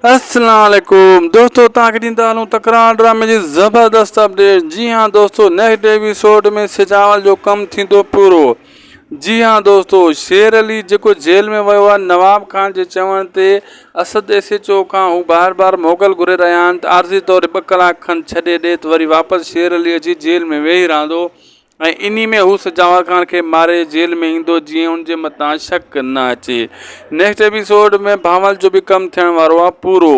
السلام عليڪم دوستو توهان کي ڏيندا هلون تڪرار ڊرامي جي زبردست اپڊيٽ جي ها دوستو نيڪسٽ ايپيسوڊ ۾ سجاول جو ڪم ٿيندو پورو جي ها دوستو شير علي جيڪو جيل ۾ ويو آهي نواب خان جي چوڻ تي اسد ايس ايچ او کان هو بار بار موڪل گهري رهيا آهن ته عارضي طور ٻه ڪلاڪ کن ڇڏي ڏي ته وري واپس شير علي اچي جيل ۾ ويهي رهندو ۽ انهي ۾ هو سجاول خان کي ماري جيل ۾ ايندو جيئن ان جي مٿان شڪ نه اچي. نيڪسٽ ايپيسوڊ ۾ بهاول جو به ڪم ٿيڻ وارو آ پورو.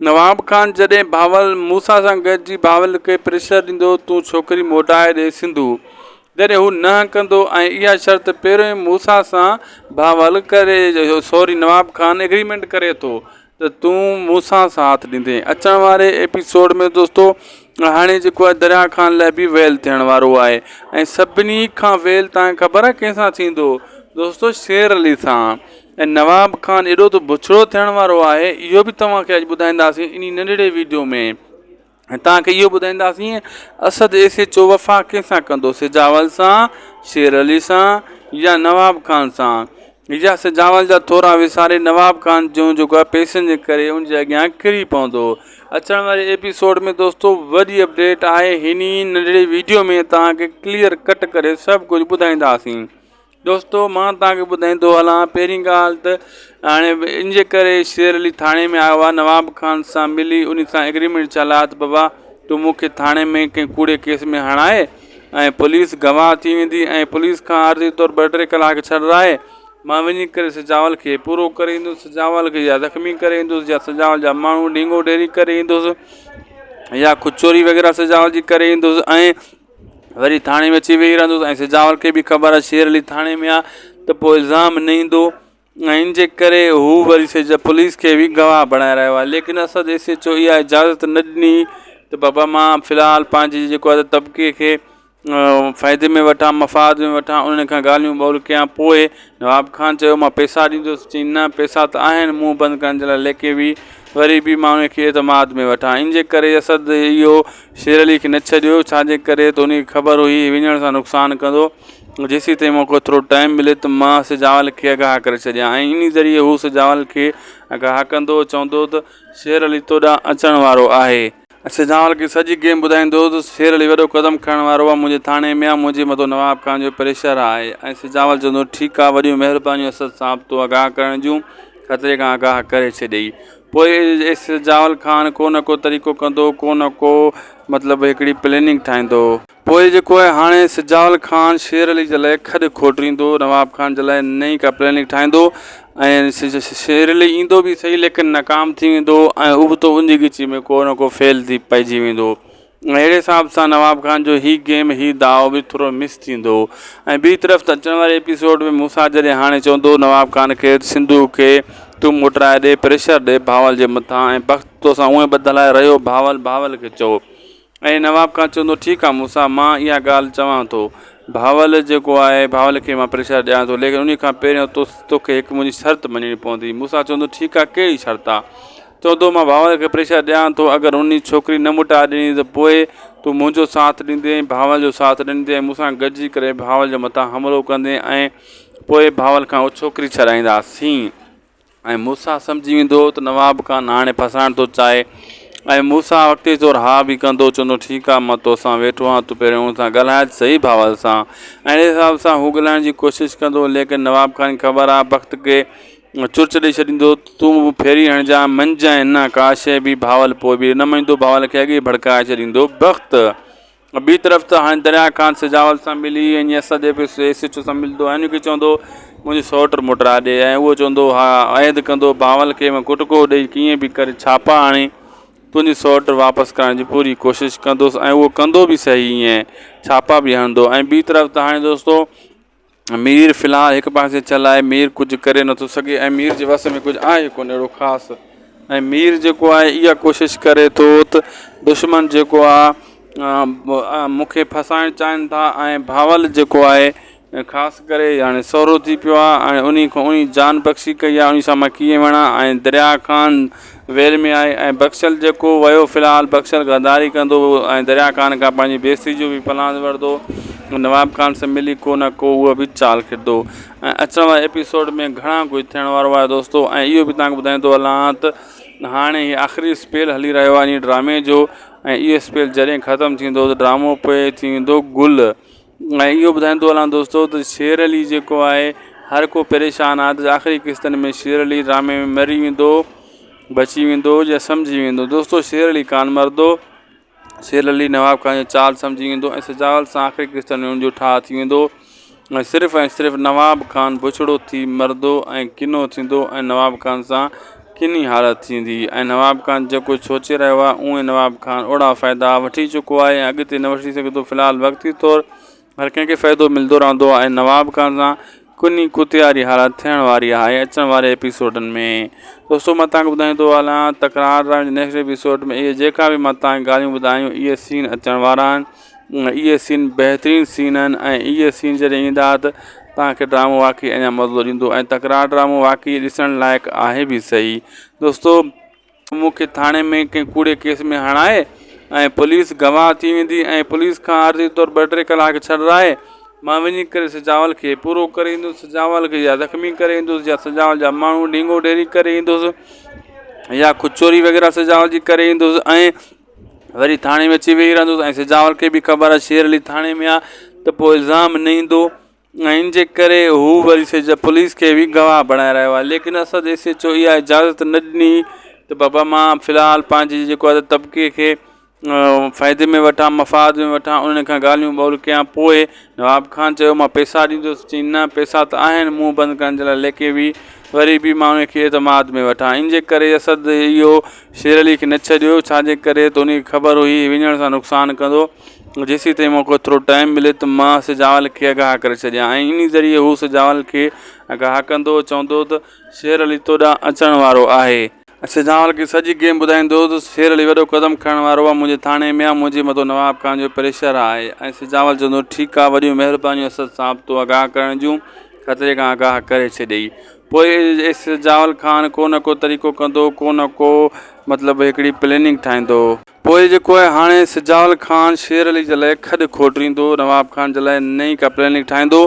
نواب خان جڏهن بهاول موسيٰ سان گڏجي بهاول کي پريشر ڏيندو تون ڇوڪري موٽائي ڏي سنڌو جڏهن هو نه ڪندو ۽ اها شرط پهريون ئي موسيٰ سان بهاول ڪري سوري نواب خان ايگريمينٽ ڪري ٿو ته تون مون سان ساٿ ڏيندين. اچڻ واري ايپيسوڊ ۾ دوستو هاڻي جيڪو آهي دريا خان لاء به ويل ٿيڻ وارو آهي ۽ سڀني کان ويل توهان کي خبر آهي ڪنهن سان ٿيندو دوستو شير علي سان ۽ نواب خان ايڏو ته بڇڙو ٿيڻ وارو آهي اهو به توهان کي اڄ ٻڌائينداسين انهي ننڍڙي ويڊيو ۾ ۽ توهان کي اهو ٻڌائينداسين اسد ايس ايچ او وفا ڪنهن سان ڪندو سجاول سان شير علي سان يا نواب خان سان يا سجاول جا ٿورا وساري نواب خان جون جيڪو آهي پئسن جي ڪري ان جي اڳيان ڪري پوندو اچڻ واري ايپيسوڊ ۾ دوستو وڏي اپڊيٽ آهي هن ئي ننڍڙي ويڊيو ۾ توهان کي ڪليئر ڪٽ ڪري سڀ ڪجهه ٻڌائينداسين دوستو مان توهان کي ٻڌائيندو هلان پهرين ڳالهه ته هاڻي ان جي ڪري شير علي ٿاڻي ۾ آيو آهي نواب خان سان ملي ان سان ايگريمينٽ ٿيل آهي ته بابا تون مون کي ٿاڻي ۾ ڪنهن ڪوڙي ڪيس ۾ هڻائي ۽ پوليس گواهه ٿي ويندي ۽ پوليس کان عارضي طور ٻه ٽي ڪلاڪ ڇڏرائي مان وڃي ڪري سجاول کي پورو ڪري ايندس سجاول کي يا زخمي ڪري ايندس يا سجاول جا ماڻهو ڊينگو ڊيري ڪري ايندس يا چوري وغيره سجاول جي ڪري ايندس ۽ وري ٿاڻي ۾ اچي ويهي رهندو ۽ سجاول کي به خبر آهي شير علي ٿاڻي ۾ آهي ته پوء الزام نه ايندو ۽ ان جي ڪري هو وري سج پوليس کي به گواهه بڻائي رهيو آهي ليڪن اسد ايس ايچ او اها اجازت نه ڏني ته بابا مان في الحال پنهنجي جيڪو آهي طبقي کي فائدي ۾ وٺان مفاد ۾ وٺان انهن کان ڳالهيون ٻولهه ڪيان پوء نواب خان چيو مان پئسا ڏيندس چئي نه پئسا ته آهن منهن بند ڪرڻ جي لاء ليڪي به وري به مان ان کي اعتماد ۾ وٺان ان جي ڪري اسد اهو شير علي کي نه ڇڏيو ڇا جي ڪري ته ان کي خبر هئي وڃڻ سان نقصان ڪندو جيسين تائين مون کي ٿورو ٽائيم ملي ته مان سجاول کي آگاهه ڪري ڇڏيان ۽ ان ذريعي هو سجاول کي آگاهه ڪندو چوندو ته شير علي تو ڏانهن اچڻ وارو آهي سجاول کي سڄي گيم ٻڌائيندو ته شير علي وڏو قدم کڻڻ وارو آهي منهنجي ٿاڻي ۾ آهي منهنجي مٿو نواب خان جو پريشر آهي ۽ سجاول چوندو ٺيڪ آهي وڏيون مهربانيون اسد صاحب تو آگاهه ڪرڻ جون خطري کان آگاهه ڪري ڇڏيئي. پوء سجاول خان ڪو نه ڪو طريقو ڪندو، ڪو نه ڪو مطلب هڪڙي پليننگ ٺاهيندو. پوء جيڪو آهي هاڻي سجاول خان شير علي جي لاء کڏ کوٽريندو، نواب خان جي لاء نئين ڪا پليننگ ٺاهيندو ۽ شير علي ايندو به سهي ليڪن ناڪام ٿي ويندو ۽ ابتو ان جي ڳچي ۾ ڪو نه ڪو فيل ٿي پئجي ويندو. اهڙي حساب سان نواب خان جو هي گيم هي داء به ٿورو مس ٿيندو ۽ ٻي طرف ته اچڻ واري ايپيسوڊ ۾ موسيٰ جڏهن هاڻي چوندو نواب خان کي سنڌو کي تون موٽرائي ڏي پريشر ڏي بهاول جي مٿان ۽ بخت توسان اونئين ٻڌل آهي رهيو بهاول بهاول کي چئو ۽ نواب خان چوندو ٺيڪ آهي موسيٰ مان اها ڳالهه چوان ٿو بهاول جيڪو آهي بهاول کي مان پريشر ڏيان ٿو ليڪن انهي کان پهريون توکي هڪ منهنجي شرط مڃڻي پوندي موسيٰ چوندو ٺيڪ آهي ڪهڙي شرط آهي چوندو مان بهاول کي پريشر ڏيان ٿو اگر انهي ڇوڪري نه موٽائي ڏني ته پوء تون منهنجو ساٿ ڏيندين ۽ بهاول جو ساٿ ڏيندين ۽ مون سان گڏجي ڪري بهاول جي مٿان حملو ڪندين ۽ پوء بهاول کان اها ڇوڪري ڇڏائينداسين ۽ موسيٰ سمجهي ويندو ته نواب خان هاڻي ڦاسائڻ ٿو چاهي ۽ موسيٰ وقتي طور ها به ڪندو چوندو ٺيڪ آهي مان توسان ويٺو آهيان تون پهريون ان سان ڳالهائج سهي بهاول سان اهڙي حساب سان هو ڳالهائڻ جي ڪوشش ڪندو ليڪن نواب خان کي خبر آهي بخت کي چرچ ڏئي ڇڏيندو، تون به ڦيري هڻجان، مڃجانء نه ڪا شيء به، بهاول پوء به نه مڃيندو، بهاول کي اڳي ئي ڀڙڪائي ڇڏيندو. بخت ٻي طرف ته هاڻي دريا خان سجاول سان ملي ۽ اسد ايس ايڇ او سان ملندو ۽ ان کي چوندو منهنجي سئوٽ موٽرائي ڏي ۽ اهو چوندو ها عهد ڪندو بهاول کي مان ڪٽڪو ڏئي ڪيئن به ڪري ڇاپا هڻي تنهنجي سئوٽ واپس ڪرائڻ جي پوري ڪوشش ڪندس ۽ اهو ڪندو به سهي ائين ڇاپا به هڻندو ۽ ٻي طرف ته هاڻي دوستو مير في الحال هڪ پاسي ٿيل آهي مير ڪجهه ڪري نٿو سگهي ۽ مير جي وس ۾ ڪجهه آهي ڪونه اهڙو خاص ۽ مير جيڪو آهي اها ڪوشش ڪري ٿو ته دشمن جيڪو آهي مون کي ڦاسائڻ چاهين ٿا ۽ بهاول جيڪو آهي خاص ڪري هاڻي سورو ٿي پيو آهي ۽ انهي کان انهي جان بخشي ڪئي آهي انهي سان مان ڪيئن وڙهان ۽ دريا خان ويل ۾ آهي ۽ بخشل جيڪو ويو في الحال بخشل غداري ڪندو ۽ دريا خان کان پنهنجي بيستي جو به پلاند وٺندو نواب خان سان ملي ڪو نه ڪو اهو به چال کيڏندو ۽ اچڻ واري ايپيسوڊ ۾ گهڻا ڪجهه ٿيڻ وارو آهي دوستو ۽ اهو به توهان کي ٻڌائيندو هلان ته. هاڻي هي آخري اسپيل هلي رهيو آهي انهي ڊرامي جو ۽ اهو اسپيل جڏهن ختم ٿيندو ته ڊرامو پوء ٿيندو گل ۽ اهو ٻڌائيندو هلان دوستو ته شير علي جيڪو آهي هر ڪو پريشان آهي ته آخري قسطن ۾ شير علي ڊرامي ۾ مري ويندو بچي ويندو يا سمجهي ويندو دوستو شير علي ڪانه مرندو شير علي نواب خان جو چال سمجهي ويندو ۽ سجاول سان آخري قسطن ۾ ان جو ٺاهه ٿي ويندو ۽ صرف ۽ صرف نواب خان بڇڙو ٿي مرندو ۽ ڪنو ٿيندو ۽ نواب خان سان ڪني حالت ٿيندي ۽ نواب خان جيڪو سوچي رهيو آهي اونئي نواب خان اوڙا فائدا وٺي چڪو آهي ۽ اڳتي نه وٺي سگهندو في الحال وقتي طور هر ڪنهن کي فائدو ملندو رهندو آهي ۽ نواب خان سان ڪني ڪتي واري حالت ٿيڻ واري آهي اچڻ واري ايپيسوڊن ۾ دوستو مان توهان کي ٻڌائيندو هلان تڪرار ڊرامي جي نيڪسٽ ايپيسوڊ ۾ اهي جيڪا به مان توهان کي ڳالهيون ٻڌايون اهي سين اچڻ وارا آهن اهي سين بهترين سين آهن ۽ اهي سين جڏهن ايندا ته توهان کي ڊرامو واقعي اڃا مزو ڏيندو ۽ تڪرار ڊرامو واقعي ڏسڻ لائق آهي به صحيح دوستو مون کي ٿاڻي ۾ ڪنهن ڪوڙي ڪيس ۾ هڻائي ۽ پوليس گواهه ٿي ويندي ۽ پوليس کان عارضي طور ٻه ٽي ڪلاڪ ڇڏرائي مان وڃي ڪري سجاول کي پورو ڪري ايندس سجاول کي يا زخمي ڪري ايندس يا سجاول جا ماڻهو ڍينگو ڍيري ڪري ايندس يا ڪجهه چوري وغيره سجاول جي ڪري ايندس ۽ وري ٿاڻي ۾ اچي ويهي رهندس ۽ سجاول کي به خبر آهي شير علي ٿاڻي ۾ آهي ته پوء الزام نه ايندو ۽ ان جي ڪري هو وري سج پوليس کي به گواهه بڻائي رهيو آهي ليڪن اسد ايس ايڇ او اها اجازت نه ڏني ته بابا مان في الحال پنهنجي جيڪو آهي طبقي کي فائدي ۾ وٺان مفاد ۾ وٺان انهن کان ڳالهيون ٻولهه ڪيان پوء نواب خان چيو مان پئسا ڏيندس چئي نه پئسا ته آهن منهن بند ڪرڻ جي لاء ليڪن به وري به مان ان کي اعتماد ۾ وٺان ان جي ڪري اسد اهو شير علي کي نه ڇڏيو ڇاجي ڪري ته ان کي خبر هئي وڃڻ سان نقصان ڪندو جيسين تائين مون کي ٿورو ٽائيم ملي ته مان سجاول کي آگاهه ڪري ڇڏيان ۽ انهي ذريعي هو سجاول کي آگاهه ڪندو چوندو ته شير علي تو ڏانهن اچڻ وارو آهي. ۽ سجاول کي سڄي گيم ٻڌائيندو ته شير علي وڏو قدم کڻڻ وارو آهي منهنجي ٿاڻي ۾ آهي منهنجي مٿو نواب خان جو پريشر آهي ۽ سجاول چوندو ٺيڪ آهي وڏيون مهربانيون اسد صاحب تو آگاهه ڪرڻ جون خطري کان آگاهه ڪري ڇڏيئي پوء سجاول خان ڪو نه ڪو طريقو ڪندو ڪو نه ڪو مطلب هڪڙي پليننگ ٺاهيندو. پوء جيڪو آهي هاڻي سجاول خان شير علي جي لاء کڏ کوٽريندو، نواب خان جي لاء نئين ڪا پلاننگ ٺاهيندو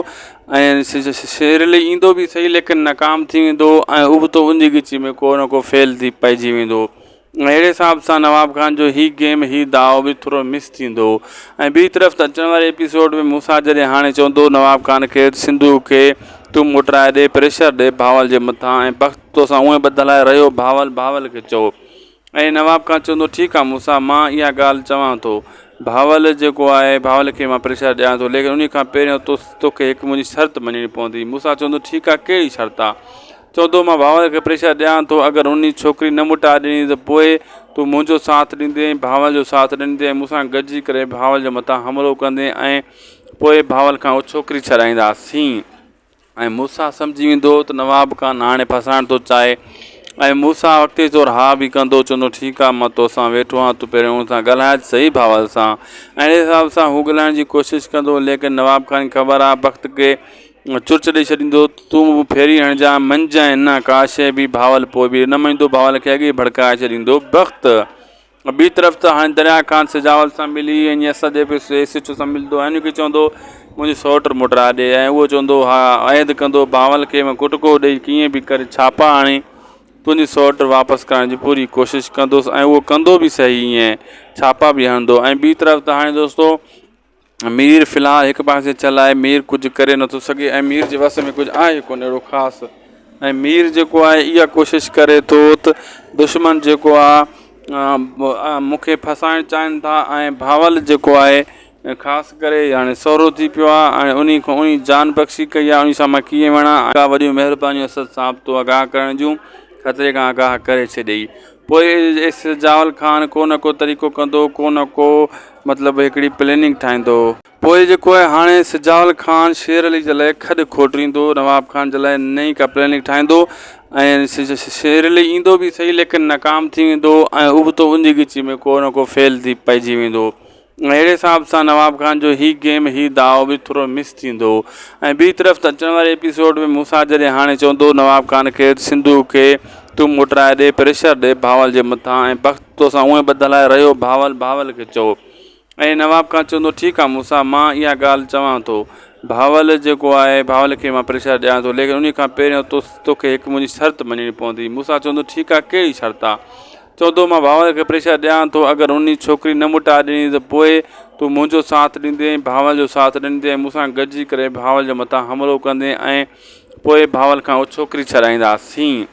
۽ شير علي ايندو به سهي ليڪن ناڪام ٿي ويندو ۽ ابتو ان جي ڳچي ۾ ڪو نه ڪو فيل ٿي پئجي ويندو ۽ اهڙي حساب سان نواب خان جو هي گيم هي داء به ٿورو مس ٿيندو ۽ ٻي طرف ته اچڻ واري ايپيسوڊ ۾ موسيٰ جڏهن هاڻي چوندو نواب خان کي سنڌو کي تون موٽرائي ڏي پريشر ڏي بهاول جي مٿان ۽ بخت توسان اونئين ٻڌل آهي رهيو بهاول بهاول کي چئو ۽ نواب خان چوندو ٺيڪ آ موسيٰ مان اها ڳالهه چوان ٿو بهاول جيڪو آهي بهاول کي مان پريشر ڏيان ٿو ليڪن انهي کان پهريون توکي هڪ منهنجي شرط مڃڻي پوندي موسيٰ چوندو ٺيڪ آ ڪهڙي شرط آ چوندو مان بهاول کي پريشر ڏيان ٿو اگر انهي ڇوڪري نه موٽائي ڏني ته پوء تون منهنجو ساٿ ڏيندين ۽ بهاول جو ساٿ ڏيندين ۽ مون سان گڏجي ڪري بهاول جي مٿان حملو ڪندين ۽ پوء بهاول کان اها ڇوڪري ڇڏائينداسين. ۽ موسيٰ سمجهي ويندو ته نواب خان هاڻي ڦاسائڻ ٿو چاهي ۽ موسيٰ وقتي طور ها به ڪندو چوندو ٺيڪ آهي مان توسان ويٺو آهيان تون پهريون ان سان ڳالهائج سهي بهاول سان اهڙي حساب سان هو ڳالهائڻ جي ڪوشش ڪندو ليڪن نواب خان کي خبر آهي بخت کي چرچ ڏئي ڇڏيندو تون به ڦيري هڻجان مڃجانء نه ڪا شيء به بهاول پوء به نه مڃيندو بهاول کي اڳي ئي ڀڙڪائي ڇڏيندو بخت ٻي طرف ته هاڻي دريا خان سجاول سان ملي ۽ اسد ايس ايڇ او سان ملندو ۽ ان کي چوندو منهنجي سئوٽ موٽرائي ڏي ۽ اهو چوندو ها عهد ڪندو بهاول کي مان ڪٽڪو ڏئي ڪيئن به ڪري ڇاپا هڻي تنهنجي سئوٽ واپس ڪرڻ جي پوري ڪوشش ڪندس ۽ اهو ڪندو به صحيح ائين ڇاپا به هڻندو ۽ ٻي طرف ته هاڻي دوستو مير في الحال هڪ پاسي ٿيل آهي مير ڪجهه ڪري نٿو سگهي ۽ مير جي وس ۾ ڪجهه آهي ڪونه اهڙو خاص ۽ مير جيڪو آهي اها ڪوشش ڪري ٿو ته دشمن جيڪو آهي مون کي ڦاسائڻ چاهين ٿا ۽ بهاول جيڪو آهي خاص ڪري هاڻي سهرو ٿي پيو آهي ۽ انهي کان انهي جان بخشي ڪئي آهي انهي سان مان ڪيئن وڙهان ڪا وڏيون مهربانيون اسد صاحب تو آگاهه ڪرڻ جون خطري کان آگاهه ڪري ڇڏيئي پوء سجاول خان ڪو نه ڪو طريقو ڪندو ڪو نه ڪو مطلب هڪڙي پليننگ ٺاهيندو. پوء جيڪو آهي هاڻي سجاول خان شير علي جي لاء کڏ کوٽريندو نواب خان جي لاء نئين ڪا پليننگ ٺاهيندو ۽ شير علي ايندو به سهي ليڪن ناڪام ٿي ويندو ۽ ابتو ان جي ڳچي ۾ ڪو نه ڪو فيل ٿي پئجي ويندو. اهڙي حساب سان نواب خان جو هي گيم هي داء به ٿورو مس ٿيندو ۽ ٻي طرف ته اچڻ واري ايپيسوڊ ۾ موسيٰ جڏهن هاڻي چوندو نواب خان کي سنڌو کي تون موٽرائي ڏي پريشر ڏي بهاول جي مٿان ۽ بخت توسان اونئين ٻڌل آهي رهيو بهاول بهاول کي چئو ۽ نواب خان چوندو ٺيڪ آ موسيٰ مان اها ڳالهه چوان ٿو بهاول جيڪو آهي بهاول کي مان پريشر ڏيان ٿو ليڪن انهي کان پهريون توکي هڪ منهنجي شرط مڃڻي پوندي موسيٰ چوندو ٺيڪ آ ڪهڙي شرط آ. چوندو مان بهاول کي پريشر ڏيان ٿو اگر انهي ڇوڪري نه موٽائي ڏني ته پوء تون منهنجو ساٿ ڏيندين ۽ بهاول جو ساٿ ڏيندين ۽ مون سان گڏجي ڪري بهاول جي مٿان حملو ڪندين ۽ پوء بهاول کان اها ڇوڪري ڇڏائينداسين.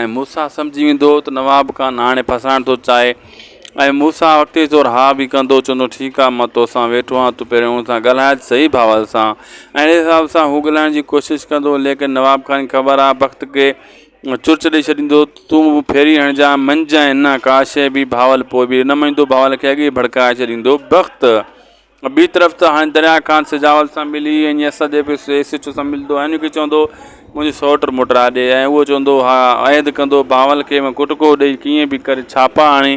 ۽ موسيٰ سمجهي ويندو ته نواب خان هاڻي ڦاسائڻ ٿو چاهي ۽ موسيٰ وقتي طور ها به ڪندو چوندو ٺيڪ آ مان توسان ويٺو آهيان تون پهريون ان سان ڳالهائي ته سهي بهاول سان ۽ اهڙي حساب سان هو ڳالهائڻ جي ڪوشش ڪندو ليڪن نواب خان کي خبر آ بخت کي چرچ ڏئي ڇڏيندو تون به ڦيري هڻجان مڃجانء نه ڪا شيء به بهاول پوء به نه مڃندو بهاول کي اڳي ئي ڀڙڪائي ڇڏيندو بخت ٻي طرف ته هاڻي دريا خان سجاول سان ملي ۽ سڄي پيس ايس ايڇ او سان ملندو ۽ ان کي چوندو منهنجي سئوٽ موٽرا ڏي ۽ اهو چوندو ها عهد ڪندو بهاول کي مان ڪٽڪو ڏئي ڪيئن به ڪري ڇاپا هڻي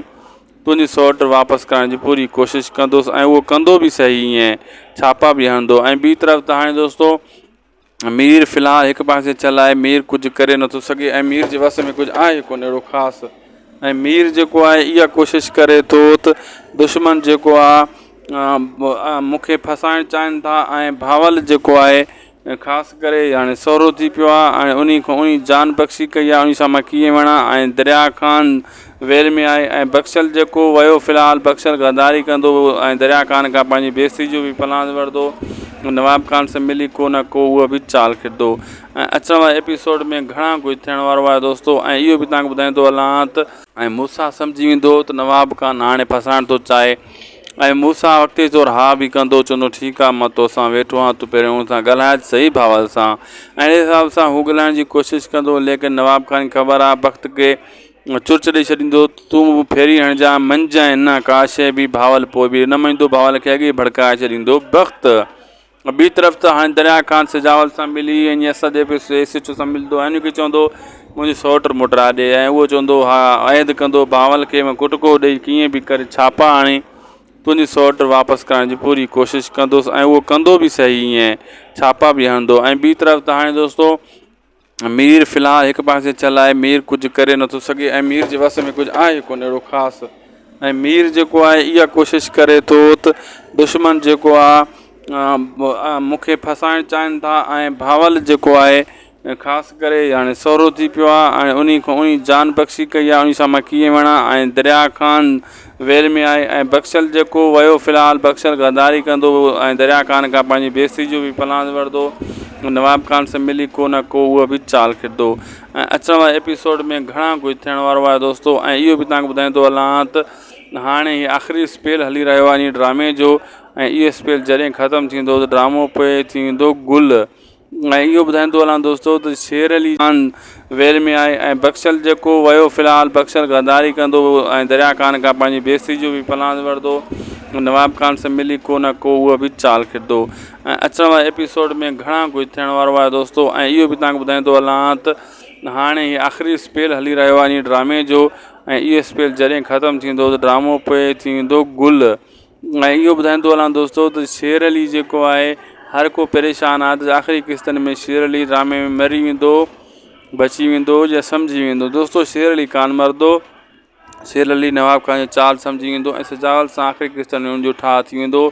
تنهنجي سئوٽ واپس ڪرڻ جي پوري ڪوشش ڪندس ۽ اهو ڪندو به سهي ائين ڇاپا به هڻندو ۽ ٻي طرف ته هاڻي دوستو مير في الحال هڪ پاسي چل آهي مير ڪجهه ڪري نٿو سگهي ۽ مير جي وس ۾ ڪجهه آهي ڪونه اهڙو خاص ۽ مير جيڪو آهي اها ڪوشش ڪري ٿو ته دشمن جيڪو آهي مون کي ڦاسائڻ چاهين ٿا ۽ بهاول جيڪو آهي خاص ڪري هاڻي سهرو ٿي پيو آهي ۽ انهي کان انهي جان بخشي ڪئي آهي انهي سان مان ڪيئن وڙهان ۽ دريا خان ويل ۾ آهي ۽ بخشل جيڪو ويو في الحال بخشل غداري ڪندو ۽ دريا خان کان پنهنجي بيستي جو به پلاند وٺندو نواب خان سان ملي ڪو نه ڪو اهو به چال کٽندو ۽ اچڻ واري ايپيسوڊ ۾ گهڻا ڪجهه ٿيڻ وارو آهي دوستو ۽ اهو به توهان کي ٻڌائيندو هلان ته ۽ موسيٰ سمجهي ويندو ته نواب خان هاڻي ڦاسائڻ ٿو چاهي ۽ موسيٰ وقتي طور ها به ڪندو چوندو ٺيڪ آهي مان توسان ويٺو آهيان تون پهريون ان سان ڳالهائي ته سهي بهاول سان ۽ اهڙي حساب سان هو ڳالهائڻ جي ڪوشش ڪندو ليڪن نواب خان کي خبر آهي بخت کي چرچ ڏئي ڇڏيندو تون به ڦيري هڻجان مڃجانء نه ڪا شيء به بهاول پوء به نه مڃندو بهاول کي اڳي ئي ڀڙڪائي ڇڏيندو بخت ٻي طرف ته هاڻي دريا خان سجاول سان ملي ۽ سڄي پيس ايس ايڇ او سان ملندو ۽ ان کي چوندو منهنجي سئوٽ موٽرا ڏي ۽ اهو چوندو ها عهد ڪندو بهاول کي مان ڪٽڪو ڏئي ڪيئن به ڪري ڇاپا هڻي تنهنجي سئوٽ واپس ڪرڻ جي پوري ڪوشش ڪندس ۽ اهو ڪندو به سهي ائين ڇاپا به هڻندو ۽ ٻي طرف ته هاڻي دوستو مير في الحال هڪ پاسي چل آهي مير ڪجهه ڪري نٿو سگهي ۽ مير جي وس ۾ ڪجهه آهي ڪونه اهڙو خاص ۽ مير جيڪو آهي اها ڪوشش ڪري ٿو ته دشمن جيڪو آهي مون کي ڦاسائڻ چاهين ٿا ۽ بهاول جيڪو آهي خاص ڪري هاڻي سهرو ٿي پيو آهي ۽ انهي کان انهي جان بخشي ڪئي آهي انهي سان مان ڪيئن وڙهان ۽ دريا خان ويل ۾ آهي ۽ بخشل جيڪو ويو في الحال بخشل غداري ڪندو ۽ دريا خان کان پنهنجي بيستي جو به پلاند وٺندو نواب خان سان ملي ڪو نه ڪو اهو به چال کٽندو ۽ اچڻ واري ايپيسوڊ ۾ گهڻا ڪجهه ٿيڻ وارو آهي دوستو ۽ اهو به توهان کي ٻڌائيندو هلان ته هاڻي هي آخري اسپيل هلي رهيو آهي انهي ڊرامي جو ۽ اهو اسپيل جڏهن ختم ٿيندو ته ڊرامو پوء ٿيندو گل ۽ اهو ٻڌائيندو هلان دوستو ته شير علي خان ويل ۾ آهي ۽ بخشل جيڪو ويو في الحال بخشل غداري ڪندو ۽ دريا خان کان پنهنجي بيستي جو به پلاند وٺندو نواب خان سان ملي ڪو نه ڪو اهو به چال کٽندو ۽ اچڻ واري ايپيسوڊ ۾ گهڻا ڪجهه ٿيڻ وارو آهي دوستو ۽ اهو به توهان کي ٻڌائيندو هلان ته هاڻي هي آخري اسپيل هلي رهيو آهي انهي ڊرامي جو ۽ اهو اسپيل جڏهن ختم ٿيندو ته ڊرامو پوء ٿيندو گل ۽ اهو ٻڌائيندو هلان دوستو ته شير علي جيڪو آهي هر ڪو پريشان آهي ته آخري قسطن ۾ شير علي ڊرامي ۾ مري ويندو بچي ويندو يا سمجهي ويندو دوستو شير علي ڪان مردو شير علي نواب خان جو چال سمجهي ويندو ۽ سجاول سان آخري قسطن ۾ ان جو ٺاهه ٿي ويندو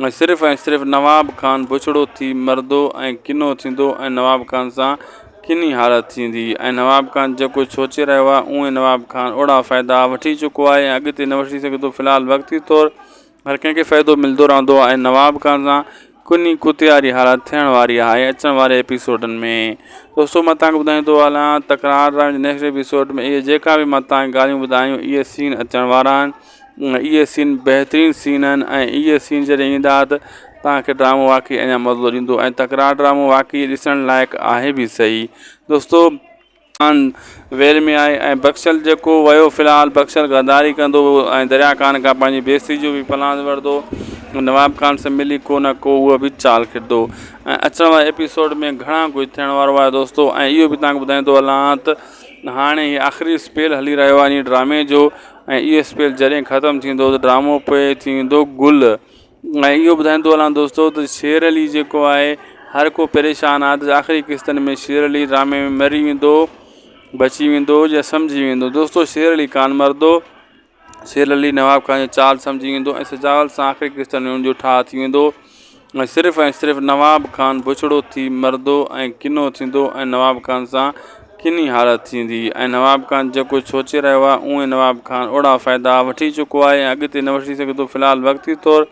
۽ صرف ۽ صرف نواب خان بڇڙو ٿي مردو ۽ ڪنو ٿيندو ۽ نواب خان سان ڪني حالت ٿيندي ۽ نواب خان جيڪو سوچي رهيو آهي اونئي نواب خان اوڙا فائدا وٺي چڪو آهي ۽ اڳتي نه وٺي سگهندو في الحال وقتي طور هر ڪنهن کي فائدو ملندو رهندو آهي ۽ نواب خان سان ڪني ڪتي واري حالت ٿيڻ واري آهي اچڻ واري ايپيسوڊن ۾ دوستو مان توهان کي ٻڌائيندو هلان تڪرار ڊرامي جي نيڪسٽ ايپيسوڊ ۾ اهي جيڪا به مان توهان کي ڳالهيون ٻڌايون اهي سين اچڻ وارا آهن اهي سين بهترين سين آهن ۽ اهي سين جڏهن ايندا ته توهان کي ڊرامو واقعي اڃا مزو ڏيندو ۽ تڪرار ڊرامو واقعي ڏسڻ لائق آهي به صحيح دوستو خان ويل ۾ آهي ۽ بخشل جيڪو ويو في الحال بخشل غداري ڪندو ۽ دريا خان کان پنهنجي بيستي جو به پلاند وٺندو نواب خان سان ملي ڪو نه ڪو اهو به چال کٽندو ۽ اچڻ واري ايپيسوڊ ۾ گهڻا ڪجهه ٿيڻ وارو آهي دوستو ۽ اهو به توهان کي ٻڌائيندو هلان ته هاڻي هي آخري اسپيل هلي رهيو آهي انهي ڊرامي جو ۽ اهو اسپيل جڏهن ختم ٿيندو ته ڊرامو پوء ٿيندو گل ۽ اهو ٻڌائيندو هلان دوستو ته شير علي جيڪو آهي هر ڪو پريشان آهي ته آخري قسطن ۾ شير علي ڊرامي ۾ مري ويندو بچي ويندو يا سمجهي ويندو دوستو شير علي ڪان مردو شير علي نواب خان جو چال سمجهي ويندو ۽ سجاول سان آخري قسطن ۾ ان جو ٺاهه ٿي ويندو ۽ صرف ۽ صرف نواب خان بڇڙو ٿي مردو ۽ ڪنو ٿيندو ۽ نواب خان سان ڪني حالت ٿيندي ۽ نواب خان جيڪو سوچي رهيو آهي اونئي نواب خان اوڙا فائدا وٺي چڪو آهي ۽ اڳتي نه وٺي سگهندو في الحال وقتي طور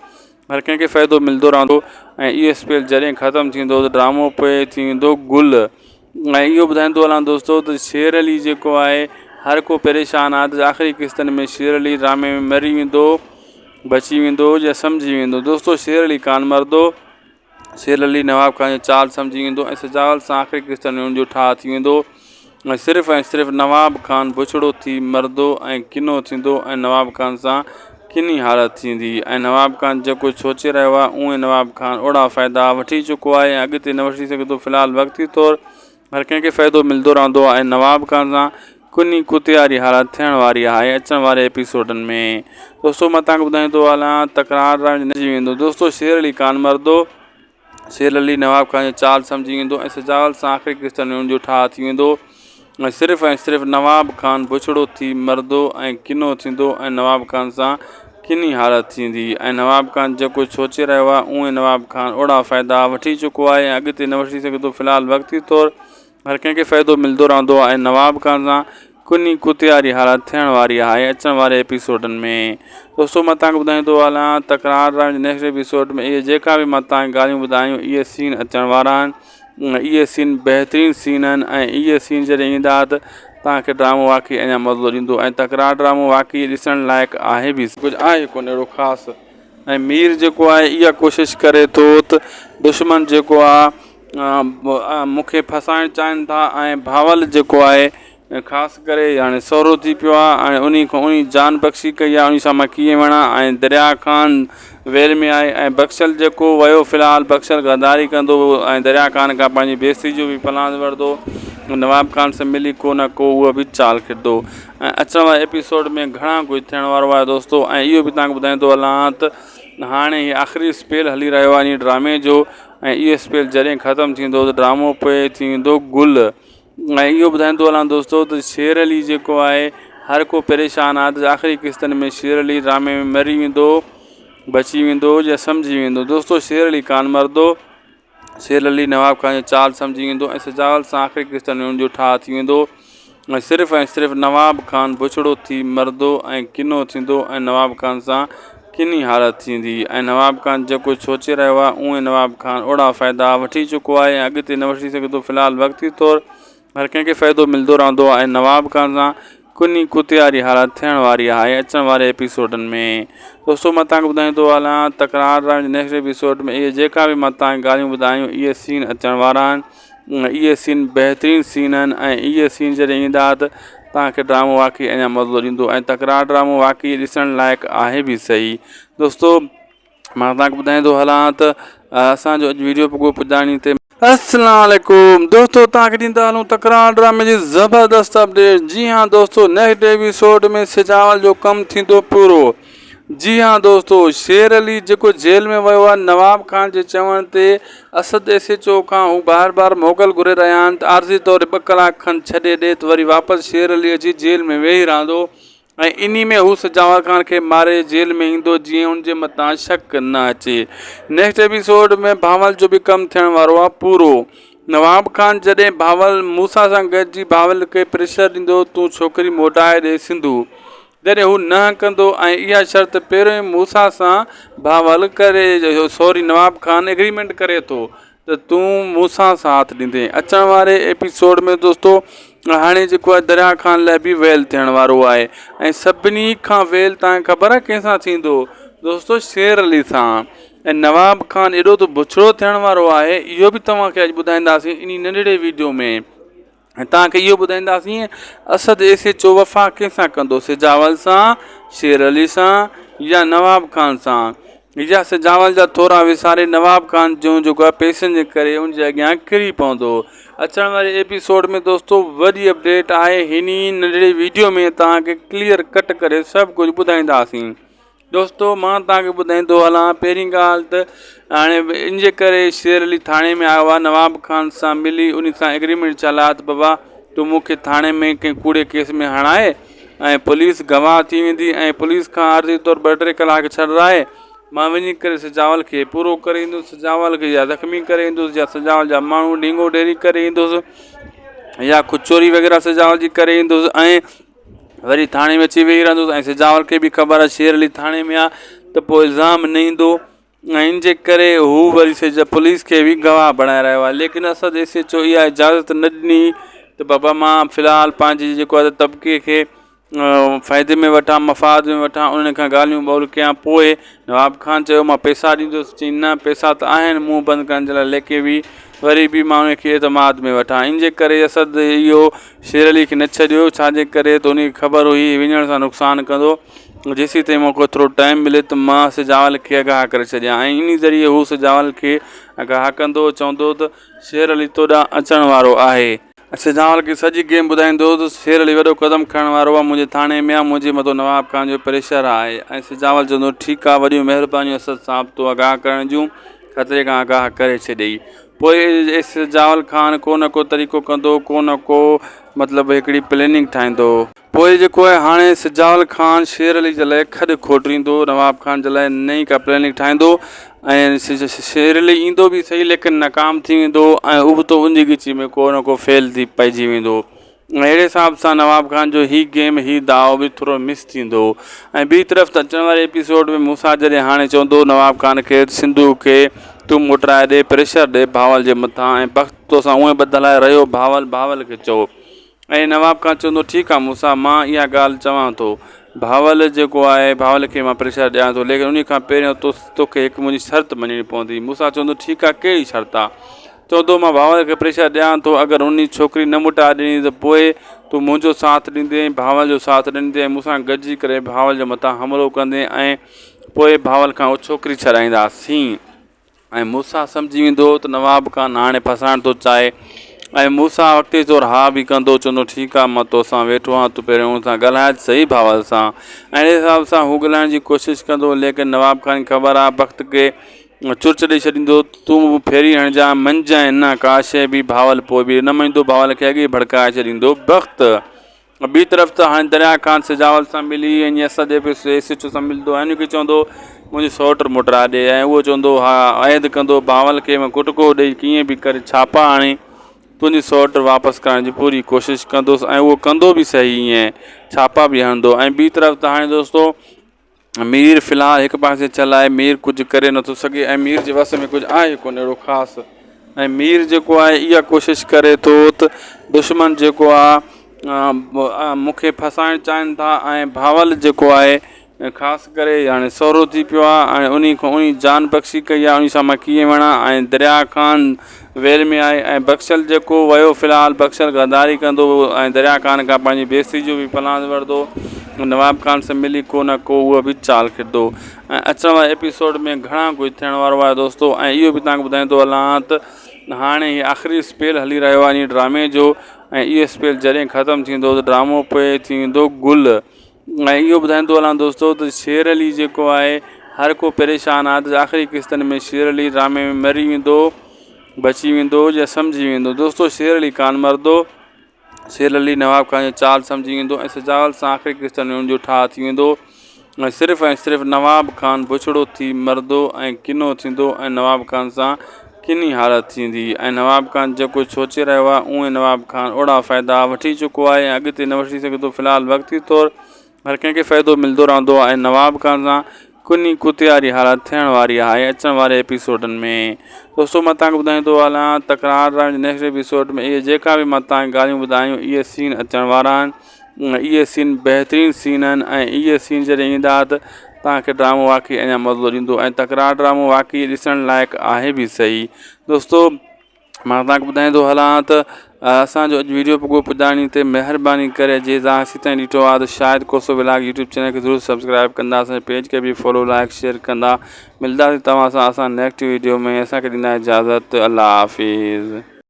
هر ڪنهن کي فائدو ملندو رهندو ۽ اهو اسپيل جڏهن ختم ٿيندو ته ڊرامو پوء ٿيندو گل ۽ اهو ٻڌائيندو هلان دوستو ته شير علي جيڪو آهي هر ڪو پريشان آهي ته آخري قسطن ۾ شير علي ڊرامي ۾ مري ويندو بچي ويندو يا سمجهي ويندو دوستو شير علي ڪان مردو شير علي نواب خان جي چال سمجهي ويندو ۽ سجاول سان آخري قسطن ۾ ان جو ٺاهه ٿي ويندو ۽ صرف ۽ صرف نواب خان بڇڙو ٿي مرندو ۽ ڪنو ٿيندو ۽ نواب خان سان ڪني حالت ٿيندي ۽ نواب خان جيڪو سوچي رهيو آهي اونئي نواب خان اوڙا فائدا وٺي چڪو آهي ۽ اڳتي نه وٺي سگهندو في الحال وقتي طور هر ڪنهن کي فائدو ملندو رهندو آهي ۽ نواب خان سان ڪني ڪتي واري حالت ٿيڻ واري آهي اچڻ واري ايپيسوڊن ۾ دوستو مان توهان کي ٻڌائيندو هلان تڪرار رنجي ويندو دوستو شير علي خان مردو شير علي نواب خان جي چال سمجهي ويندو ۽ سجاول سان آخري قسطن ۾ ان جو ٺاهه ٿي ويندو ۽ صرف ۽ صرف نواب خان بڇڙو ٿي مردو ۽ ڪنو ٿيندو ۽ نواب خان سان ڪني حالت ٿيندي ۽ نواب خان جيڪو سوچي رهيو آهي اونئي نواب خان اوڙا فائدا وٺي چڪو آهي ۽ اڳتي نه وٺي سگهندو في الحال وقتي طور هر ڪنهن کي فائدو ملندو رهندو آهي ۽ نواب خان سان ڪني ڪتي واري حالت ٿيڻ واري آهي اچڻ واري ايپيسوڊن ۾ دوستو مان توهان کي ٻڌائيندو هلان تڪرار نيڪسٽ ايپيسوڊ ۾ اهي جيڪا به مان توهان کي ڳالهيون ٻڌايون اهي سين اچڻ وارا آهن اهي سين بهترين سين آهن ۽ اهي سين جڏهن ايندا ته توهان کي ڊرامو واقعي اڃا مزو ڏيندو ۽ تڪرار ڊرامو واقعي ڏسڻ لائق آهي به. ڪجهه آهي ڪونه اهڙو خاص ۽ مير جيڪو آهي اها ڪوشش ڪري ٿو ته دشمن جيڪو آهي مون کي ڦاسائڻ چاهين ٿا ۽ بهاول جيڪو آهي خاص ڪري هاڻي سهرو ٿي پيو آهي ۽ انهي کان انهي جان بخشي ڪئي آهي انهي سان مان ڪيئن وڙهان ۽ دريا خان ويل ۾ آهي ۽ بخشل جيڪو ويو في الحال بخشل غداري ڪندو ۽ دريا خان کان پنهنجي بيستي جو به پلاند وٺندو نواب خان سان ملي ڪو نه ڪو اهو به چال کٽندو ۽ اچڻ واري ايپيسوڊ ۾ گهڻا ڪجهه ٿيڻ وارو آهي دوستو ۽ اهو به توهان کي ٻڌائيندو هلان ته هاڻي هي آخري اسپيل هلي رهيو آهي انهي ڊرامي جو ۽ اهو اسپيل جڏهن ختم ٿيندو ته ڊرامو پوء ٿيندو گل ۽ اهو ٻڌائيندو هلان دوستو ته شير علي جيڪو آهي هر ڪو پريشان آهي ته آخري قسطن ۾ شير علي ڊرامي ۾ مري ويندو بچي ويندو يا سمجهي ويندو دوستو شير علي ڪان مردو شير علي نواب خان جي چال سمجهي ويندو ۽ سجاول سان آخري قسطن ۾ ان جو ٺاهه ٿي ويندو ۽ صرف ۽ صرف نواب خان بڇڙو ٿي مردو ۽ ڪنو ٿيندو ۽ نواب خان سان ڪني حالت ٿيندي ۽ نواب خان جيڪو سوچي رهيو آهي اونئي نواب خان اوڙا فائدا وٺي چڪو آهي ۽ اڳتي نه وٺي سگهندو في الحال وقتي طور هر ڪنهن کي فائدو ملندو رهندو آهي ۽ نواب خان سان ڪني ڪتي واري حالت ٿيڻ واري آهي اچڻ واري ايپيسوڊن ۾ دوستو مان توهان کي ٻڌائيندو هلان تڪرار نيڪسٽ ايپيسوڊ ۾ اهي جيڪا به مان توهان کي ڳالهيون ٻڌايون اهي سين اچڻ وارا آهن اهي سين بهترين سين آهن ۽ اهي سين جڏهن ايندا ته توهان کي ڊرامو واقعي اڃا مزو ڏيندو ۽ تڪرار ڊرامو واقعي ڏسڻ لائق آهي به صحيح دوستو مان توهان کي ٻڌائيندو هلان ته اسان جو اڄ ويڊيو پڳو پڄاڻي تي. السلام عليڪم دوستو توهان کي ڏيندا هلون تڪرار ڊرامي جي زبردست اپڊيٽ جي ها دوستو نيڪسٽ ايپيسوڊ ۾ سجاول جو ڪم ٿيندو پورو جي ها دوستو شير علي جيڪو جيل ۾ ويو آهي نواب خان جي چوڻ تي اسد ايس ايڇ او کان هو بار بار موڪل گهري رهيا آهن ته عارضي طور ٻه ڪلاڪ کن ڇڏي ڏي ته وري واپس شير علي اچي جيل ۾ ويهي رهندو ۽ انهي ۾ هو سجاول خان کي ماري جيل ۾ ايندو جيئن ان جي متان شڪ نه اچي نيڪسٽ ايپيسوڊ ۾ بهاول جو به ڪم ٿيڻ وارو آهي پورو نواب خان جڏهن بهاول موسيٰ سان گڏجي بهاول کي پريشر ڏيندو تون ڇوڪري موٽائي ڏي سنڌو جڏهن هو نه ڪندو ۽ اها شرط پهريون ئي موسيٰ سان بهاول ڪري سوري نواب خان ايگريمينٽ ڪري ٿو ته تون مون سان ساٿ ڏيندين اچڻ واري ايپيسوڊ ۾ دوستو هاڻي جيڪو آهي دريا خان لاء به ويل ٿيڻ وارو آهي ۽ سڀني کان ويل تان خبر آهي ڪنهن سان ٿيندو دوستو شير علي سان ۽ نواب خان ايڏو ته بڇڙو ٿيڻ وارو آهي اهو به توهان کي اڄ ٻڌائينداسين انهي ننڍڙي ويڊيو ۾ ۽ توهان کي اهو ٻڌائينداسين اسد ايس ايڇ او وفا ڪنهن سان ڪندو سجاول سان، شير علي سان يا نواب خان سان يا سجاول جا ٿورا وساري نواب خان جون جيڪو آهي پئسن جي ڪري ان جي اڳيان ڪري پوندو اچڻ واري ايپيسوڊ ۾ دوستو وڏي اپڊيٽ آهي هن ئي ننڍڙي ويڊيو ۾ توهان کي ڪليئر ڪٽ ڪري سڀ ڪجهه ٻڌائينداسين. دوستو مان توهان کي ٻڌائيندو هلان پهرين ڳالهه ته هاڻي ان جي ڪري شير علي ٿاڻي ۾ آيو آهي نواب خان سان ملي ان سان ايگريمينٽ ٿيل آهي ته بابا تون مون کي ٿاڻي ۾ ڪنهن ڪوڙي ڪيس ۾ هڻائي ۽ پوليس گواهه ٿي ويندي ۽ پوليس کان عارضي طور ٻه ٽي ڪلاڪ ڇڏرائي مان وڃي ڪري سجاول کي پورو ڪري ايندس سجاول کي يا زخمي ڪري ايندس يا سجاول جا ماڻهو ڊينگو ڊيري ڪري ايندس. يا ڪجهه چوري وغيره سجاول جي ڪري ايندس ۽ وري ٿاڻي ۾ اچي ويهي رهندس ۽ سجاول کي به خبر آهي شير علي ٿاڻي ۾ آهي ته پوء الزام نه ايندو ۽ ان جي ڪري هو وري سج پوليس کي به گواهه بڻائي رهيو آهي ليڪن اسد ايس ايڇ او اها اجازت نه ڏني ته بابا مان في الحال پنهنجي جيڪو آهي طبقي کي فائدي ۾ وٺان مفاد ۾ وٺان انهن کان ڳالهيون ٻولهه ڪيان پوء نواب خان چيو مان پئسا ڏيندس چئي نه پئسا ته آهن منهن بند ڪرڻ جي لاء ليڪي به وري به مان ان کي اعتماد ۾ وٺان ان جي ڪري اسد اهو شير علي کي نه ڇڏيو ڇا جي ڪري ته ان کي خبر هئي وڃڻ سان نقصان ڪندو جيسين تائين مون کي ٿورو ٽائيم ملي ته مان سجاول کي آگاهه ڪري ڇڏيان ۽ ان ذريعي هو سجاول کي آگاهه ڪندو چوندو ته شير علي تو ڏانهن اچڻ وارو آهي. سجاول کي سڄي گيم ٻڌائيندو هو ته شير علي وڏو قدم کڻڻ وارو آهي منهنجي ٿاڻي ۾ آهي منهنجي مٿو نواب خان جو پريشر آهي ۽ سجاول چوندو هو ٺيڪ آهي وڏيون مهربانيون اسد صاحب تو آگاهه ڪرڻ جون خطري کان آگاهه ڪري ڇڏيئي پوء سجاول خان ڪو نه ڪو طريقو ڪندو ڪو نه ڪو مطلب هڪڙي پليننگ ٺاهيندو. پوء جيڪو آهي هاڻي سجاول خان شير علي جي لاء کڏ کوٽريندو نواب خان جي لاء نئين ڪا پلاننگ ٺاهيندو ۽ شير علي ايندو به صحيح ليڪن ناڪام ٿي ويندو ۽ ابتو ان جي ڳچي ۾ ڪو نه ڪو فيل ٿي پئجي ويندو ۽ اهڙي حساب سان نواب خان جو هي گيم هي داء به ٿورو مس ٿيندو ۽ ٻي طرف ته اچڻ واري ايپيسوڊ ۾ موسيٰ جڏهن هاڻي چوندو نواب خان کي سنڌو کي تون موٽرائي ڏي پريشر ڏي بهاول جي مٿان ۽ بخت توسان اونئين ٻڌل آهي رهيو بهاول بهاول کي چئو ۽ نواب خان چوندو ٺيڪ آ موسيٰ مان اها ڳالهه چوان ٿو بهاول جيڪو آهي بهاول کي مان پريشر ڏيان ٿو ليڪن انهي کان پهريون توکي هڪ منهنجي شرط مڃڻي پوندي موسيٰ چوندو ٺيڪ آ ڪهڙي شرط آ چوندو مان بهاول کي پريشر ڏيان ٿو اگر انهي ڇوڪري نه موٽائي ڏني ته پوء تون منهنجو ساٿ ڏيندين ۽ بهاول جو ساٿ ڏيندين ۽ مون سان گڏجي ڪري بهاول جي مٿان حملو ڪندين ۽ پوء بهاول کان اها ڇوڪري ڇڏائينداسين. ۽ موسيٰ سمجهي ويندو هو ته نواب خان هاڻي ڦاسائڻ ٿو چاهي ۽ موسيٰ وقتي طور ها به ڪندو چوندو ٺيڪ آهي مان توسان ويٺو آهيان تون پهريون هن سان ڳالهائي ته سهي بهاول سان ۽ اهڙي حساب سان هو ڳالهائڻ جي ڪوشش ڪندو ليڪن نواب خان کي خبر آهي بخت کي چرچ ڏئي ڇڏيندو تون به ڦيري هڻجان مڃجانء نه ڪا شيء به بهاول پوء به نه مڃيندو بهاول کي اڳي ئي ڀڙڪائي ڇڏيندو بخت ٻي طرف ته هاڻي دريا خان سجاول سان ملي ۽ اسد ايس ايڇ او سان ملندو ۽ ان کي چوندو منهنجي سئوٽ موٽرائي ڏي ۽ اهو چوندو ها عهد ڪندو بهاول کي مان ڪٽڪو ڏئي ڪيئن به ڪري ڇاپا هڻي تنهنجي سئوٽ واپس ڪرڻ جي پوري ڪوشش ڪندس ۽ اهو ڪندو به صحيح ائين ڇاپا به هڻندو ۽ ٻي طرف ته هاڻي دوستو مير في الحال هڪ پاسي ٿيل آهي مير ڪجهه ڪري نٿو سگهي ۽ مير جي وس ۾ ڪجهه آهي ڪونه اهڙو خاص ۽ مير جيڪو آهي اها ڪوشش ڪري ٿو ته دشمن جيڪو آهي مون کي ڦاسائڻ چاهين ٿا ۽ بهاول جيڪو آهي خاص ڪري هاڻي سهرو ٿي پيو آهي ۽ انهي کان انهي جان بخشي ڪئي آهي انهي سان مان ڪيئن وڙهان ۽ دريا خان ويل ۾ آهي ۽ بخشل جيڪو ويو في الحال بخشل غداري ڪندو ۽ دريا خان کان پنهنجي بيستي جو به پلاند وٺندو نواب خان سان ملي ڪو نه ڪو اهو به چال کيڏندو ۽ اچڻ واري ايپيسوڊ ۾ گهڻا ڪجهه ٿيڻ وارو آهي دوستو ۽ اهو به توهان کي ٻڌائيندو هلان ته هاڻي هي آخري اسپيل هلي رهيو آهي ان ڊرامي جو ۽ اهو اسپيل جڏهن ختم ٿيندو ته ڊرامو پوء ٿي ويندو گل ۽ اهو ٻڌائيندو هلان دوستو ته شير علي جيڪو آهي هر ڪو پريشان آهي ته آخري قسطن ۾ شير علي ڊرامي ۾ مري ويندو بچي ويندو يا سمجهي ويندو دوستو شير علي ڪانه مرندو شير علي نواب خان جي چال سمجهي ويندو ۽ سجاول سان آخري قسطن ۾ ان جو ٺاهه ٿي ويندو ۽ صرف ۽ صرف نواب خان بڇڙو ٿي مرندو ۽ ڪنو ٿيندو ۽ نواب خان سان ڪني حالت ٿيندي ۽ نواب خان جيڪو سوچي رهيو آهي اونئي نواب خان اوڙا فائدا وٺي چڪو آهي ۽ اڳتي نه وٺي سگهندو في الحال وقتي طور هر ڪنهن کي فائدو ملندو رهندو آهي ۽ نواب خان سان ڪني ڪتي واري حالت ٿيڻ واري آهي اچڻ واري ايپيسوڊن ۾ دوستو مان توهان کي ٻڌائيندو هلان تڪرار ڊرامي جي نيڪسٽ ايپيسوڊ ۾ اهي جيڪا به مان توهان کي ڳالهيون ٻڌايون اهي سين اچڻ وارا آهن اهي سين بهترين سين آهن ۽ اهي سين جڏهن ايندا ته توهان کي ڊرامو واقعي اڃا مزو ڏيندو ۽ تڪرار ڊرامو واقعي ڏسڻ لائق آهي به صحيح دوستو مان توهان کي ٻڌائيندو هلان ته اسان جو اڄ ويڊيو پڳو پڄاڻي تي مهرباني ڪري جي توهان اسين تائين ڏٺو آهي ته Shahid Khoso vlog YouTube channel کي ضرور سبسڪرائب ڪندا اسان جي پيج کي به فالو لائڪ شيئر ڪندا ملنداسين توهان سان اسان نيڪسٽ ويڊيو ۾ اسان کي ڏيندا اجازت الله حافظ.